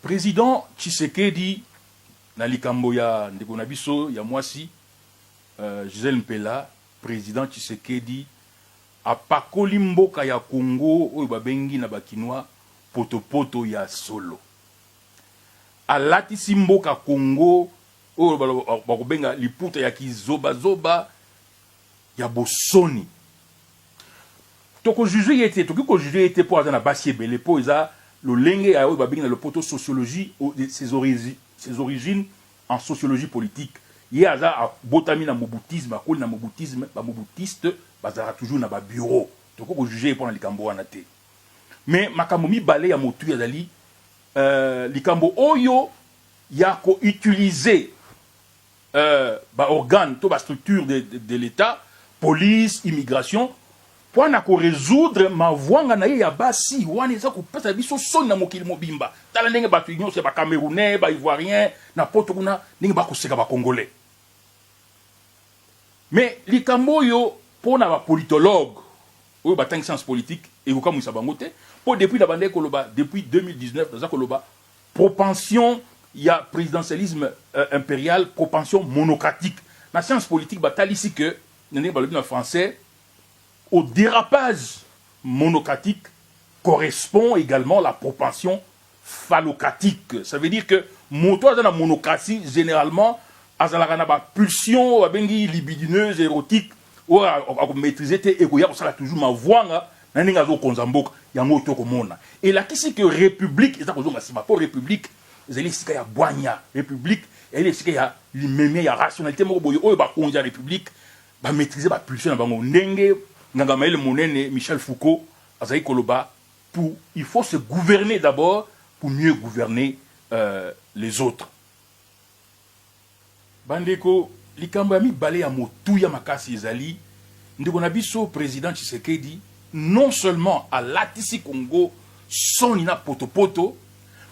Président Tshisekedi, na likambo ya ndeko na biso ya mwasi Gisèle Mpela, président Tshisekedi apakoli mboka ya Congo oyo babengi na bakinois potopoto ya solo. Alatisi mboka Congo oyo bakobenga liputa ya kizobazoba ya bosoni. Tokojuger ye te, tokoki kojuger ye te mpo aza na basi ebele, mpo eza lolenge ya oyo babengi na lopoto sociologie, ses origines en sociologie politique. Ye aza abotami na mobutisme, akoli na mobutisme. Bamobutiste bazalaka toujours na babureau. Tokoki kojuger ye mpo na likambo wana te. Mais makambo mibale ya motu ezali likambo oyo ya koutiliser baorgane to bastructure de l'État, police, immigration, mpo na korésoudre mavwanga na ye ya basi wana, eza kopesa biso soni na mokili mobimba. Tala ndenge bato nyonso ya Bacamerounais, Baivoirien na Poto kuna, ndenge bakoseka Bacongolais. Mais likambo oyo, mpo na bapolitologue oyo batangi science politique, ekokamwisa bango te, mpo depuis na bandaki koloba, depuis 2019 naza koloba propension ya présidentialisme impérial, propension monocratique. Na science politique batalisi ke, na ndenge balobi na français, au dérapage monocratique correspond également la propension phallocratique. Ça veut dire que moto aza na monocratie, généralement azalaka na bapulsion babengi libidineuse, érotique, oyo akomaîtrise te, ekoya kosala toujours mavwanga na ndenge azokonza mboka. Yango tokomona elakisi ke république eza kozonga nsima, mpo république ezali esika ya bwanya, république ezali esika ya limemia, ya rationalité moko boye oyo bakonzi ya république bamaîtrise bapulsion na bango. Ndenge nganga mayele monene Michel Foucault azali koloba, il faut se gouverner d'abord pour mieux gouverner les autres. Bandeko, likambo ya mibale ya motuya makasi ezali ndeko na biso président Tshisekedi, non seulement alatisi Congo soni na potopoto,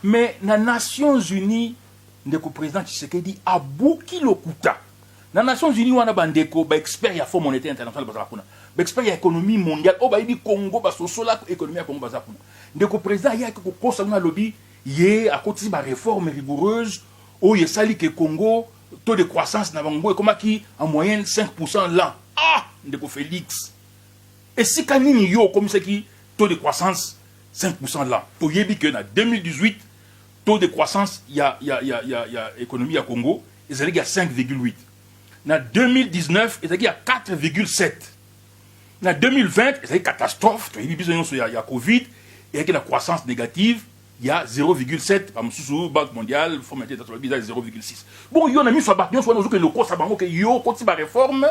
mais na Nations Unies, ndeko président Tshisekedi abuki lokuta. Na Nations Unies wana, bandeko baexpert ya Fonds monétaire international bazala kuna, baexpert ya économie mondiale oyo bayebi Congo, basosola économie ya Congo, baza kuna. Ndeko président ayaki kokosa kuna, alobi ye akotisi baréforme rigoureuse oyo esali ke Congo, taux de croissance na bango ekomaki en moyenne 5 l'an. Ah, ndeko Félix, esika nini yo okomisaki taux de croissance 5 l'an? Toyebi ke na 2018, taux de croissance ya économie ya Congo ezalaki ya 5,8. Na 2019, ezalaki ya 4,7. Na 2020, ezalaki catastrophe, toyebi biso nyonso, ya Covid, ezalaki na croissance négative ya 0,7. Bamosusu, Banque mondiale, Fonds monétaire international, eza 0,6. Bon, yo na miso ya bato nyonso wana, ozokende okosa bango ke yo okoti baréforme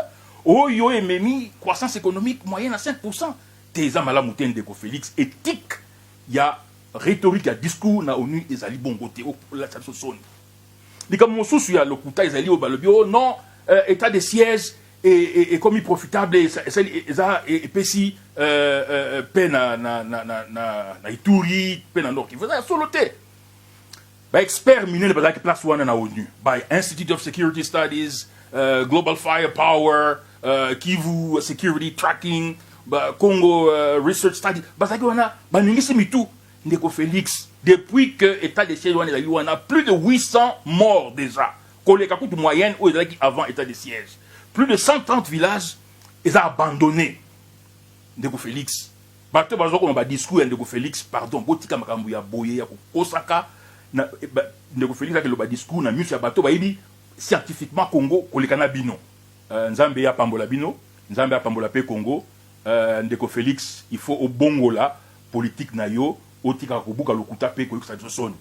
oyo ememi croissance économique moyenne à 5 te. Eza malamu te, ndeko Félix. Éthique ya rhétorique, ya discours na ONU ezali bongo te, olatisa biso soni. Likambo mosusu ya lokuta ezali oyo balobi: oh non, état de siège ekomi profitable, eza epesi mpe na Ituri mpe na Nord Kivu. Eza ya solo te. Baexpert minene bazalaki place wana na ONU, ba Institute of Security Studies, Global Firepower, Kivu Security Tracking, ba Congo Research Studies, bazalaki wana, baningisi mitu. Ndeko Félix, depuis que état de siège wana ezali wana, plus de 800 morts déjà, koleka kutu moyenne oyo ezalaki avant état de siège. Plus de 130 villages eza abandonné. Ndeko Félix, bato bazwa koma badiscours ya ndeko Félix, pardon, botika makambo ya boye ya kokosaka. Ndeko Félix akeloba discours na miso ya bato bayebi scientifiquement Congo koleka na bino. Nzambe apambola bino, Nzambe apambola mpe Congo. Ndeko Félix, il faut obongola politique na yo, otikaka kobuka lokuta mpe koyokisa biso soni.